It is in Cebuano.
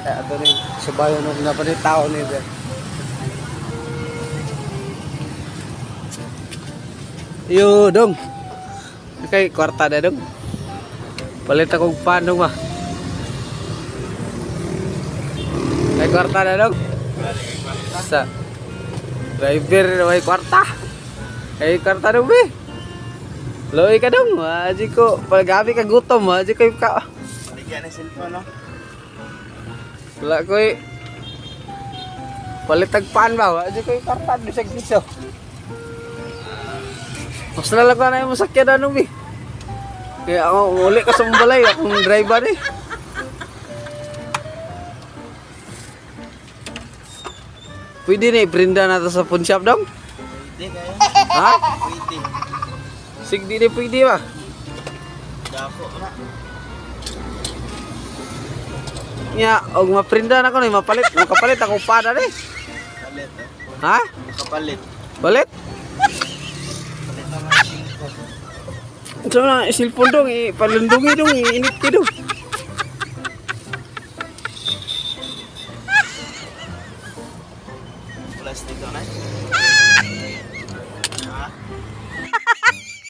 Ato ni subayon og napalit tao ni sir. Yo dong. Kay kwarta na dong. Palit akong pan dong ba. Kay kwarta na dong. Sa driver may kwarta. Kay kwarta dong be. Loy ka dong, aji ko pagabi ka gutom, aji ko ka. Baligyan ang cellphone, no? Wala ko eh. Palit pan ba? Aji ko kwarta bisag piso. Mas lalagwa na yung masakyan ano bi. Kaya ako uli ko sa balay akong driver eh. Pwede na i-brinda na to sa phone shop dong? Pwede kayo. Ha? Pwede. Sig di na pwede ba? Dako na. Nya, og maprinda na ko ni mapalit, makapalit ako pa na ni. Palit, eh. Ha? Kapalit. Palit? Palit naman 5. Ito na, cellphone dong, ipalundungi dong, iinit ko dong. Plastic na. Ha?